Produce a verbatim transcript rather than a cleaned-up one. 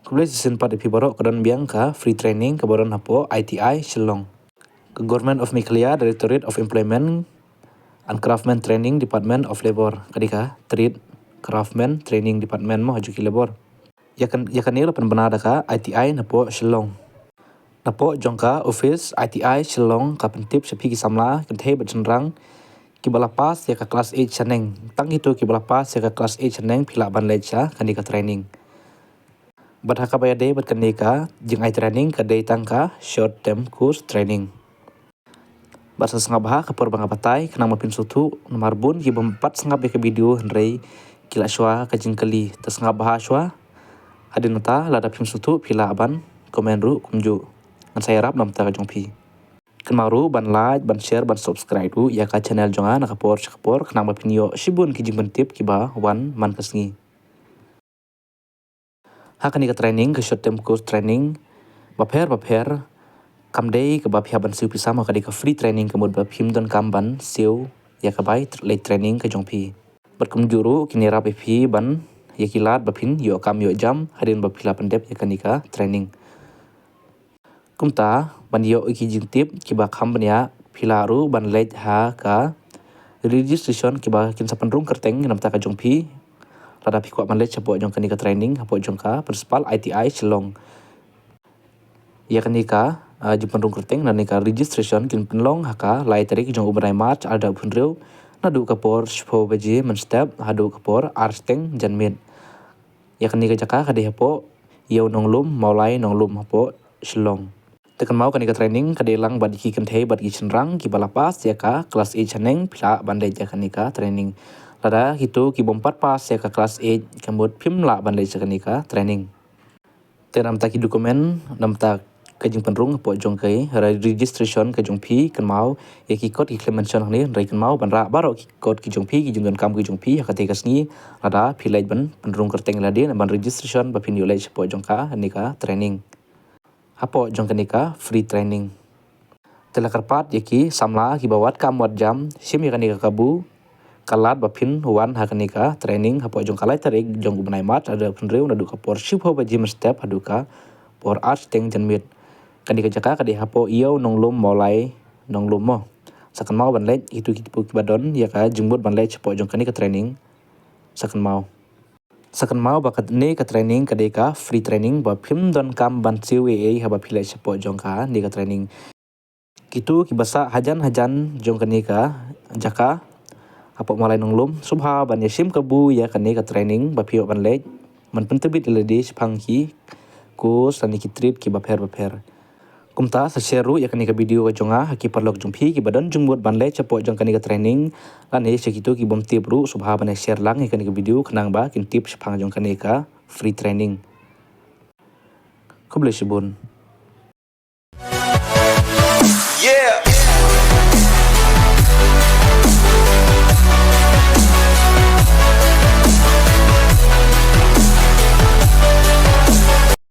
Khublei shisien pat ïa phi baroh, ka don biang ka free training kaba don hapoh I T I Shillong. Ka Government of Meghalaya Directorate of Employment and Craftsmen Training, Department of Labour, ka dei ka Trade Craftsmen Training Department mo, ha juh ki labour. Ïa kan, ïa kane la pynbna da ka I T I napoh Shillong. Napoh jong ka office I T I Shillong ka pyntip sha phi ki samla kynthei bad shynrang kiba la pass ïa ka class eight shaneng. Tang kito kiba la pass ïa ka class eight shaneng phi lah ban leit sha kane ka training. Bad ha kaba ïadei bad kane ka jingai training ka dei tang ka short term course training. Bad sa sngap bha ha ka por ba nga batai khnang ba phin sngewthuh, namar bun ki bym pat sngap ïa ka video hynrei ki la shuwa ka jingkylli. Te sngap bha shuwa. Hadien nangta lada phim sngewthuh phi lah ban comment ruh kumjuh. Ngan sa ïarap na ka bynta ka jong phi. Kynmaw ruh ban like, ban share, ban subscribe ruh ïa ka channel jong nga na ka por sha ka por khnang ba phin ïoh shibun ki jingpyntip kiba wan man ka sngi. Ha kane ka training, ka short term course training bapher bapher, kam dei kaba phi hap ban siew pisa mo, ka dei ka free training, ka mut ba phim donkam ban siew ïa ka bai tr-, leit training ka jong phi. Bad kumjuh ruh kin ïarap ïa phi ban ïa ki lad ba phin ïoh kam ïoh jam hadien ba phi la pyndep ïa kane ka training. Kumta ban ïoh ïa ki jingtip kiba kham bniah, phi lah ruh ban leit ha ka registration kiba kin sa pynrung kyrteng na ka bynta ka jong phi. Lada phi kwah ban leit shapoh jong kane ka training hapoh jong ka principal I T I Shillong. Ïa kane ka, ah, jingpynrung kyrteng lane ka registration kin pynlong ha ka lai tarik jong u bnai March ar hajar arphew hynriew, naduh ka por shiphew baje mynstep haduh ka por ar shiteng janmiet. Ïa kane ka jaka ka dei hapoh Ïew Nonglum, Mawlai Nonglum hapoh Shillong. Te kynmaw kane ka training ka dei lang bad ki kynthei bad ki shynrang kiba la pass ïa ka class eight shaneng phi lah ban leit ïa kane ka training. Lada kito ki bym pat pass ïa ka class eight ka mut phim lah ban leit ïa kane ka training. Te na ka bynta ki document, na ka bynta ka jingpynrung hapoh jong ka re-, registration ka jong phi, kynmaw ïa ki kot ki khlem mention hangne, hynrei kynmaw ban rah baroh ki kot ki jong phi, ki jingdonkam ki jong phi ha katei ka sngi lada phi leit ban pynrung kyrteng lade, ban registration ba phin ïoh leit shapoh jong kane ka training. Hapoh jong kane ka free training. Te la kyrpad ïa ki samla kiba wad kam wad jam, shim ïa kane ka kabu, ka lad ba phin wan ha kane ka training hapoh jong ka lai tarik jong u bnai March ar hajar arphew hynriew naduh ka por shiphew baje mynstep haduh ka por ar shiteng janmiet. Kane ka jaka ka dei hapoh Ïew Nonglum, Mawlai Nonglum mo. Sa kynmaw ban leit, kito kiba don ïa ka jingmut ban leit shapoh jong kane ka training. Sa kynmaw. Sa kynmaw ba kane ka training ka dei ka free training ba phim donkam ban siew ei ei haba phi leit shapoh jong kane ka training. Kito kiba sah hajan hajan jong kane ka jaka hapoh Mawlai Nonglum, sngewbha ban ïa shim kabu ïa kane ka training ba phi ïoh ban leit, ban pyntbit ïa lade shaphang ki course lane ki trade kiba pher bapher. Kumta sa share ruh ïa kane ka video ka jong nga ha ki paralok jong phi kiba don jingmut ban leit shapoh jong kane ka training, lane sha kito ki bym tip ruh sngewbha ban ïa share lang ïa kane ka video khnang ba kin tip shaphang jong kane ka free training. Khublei shibun.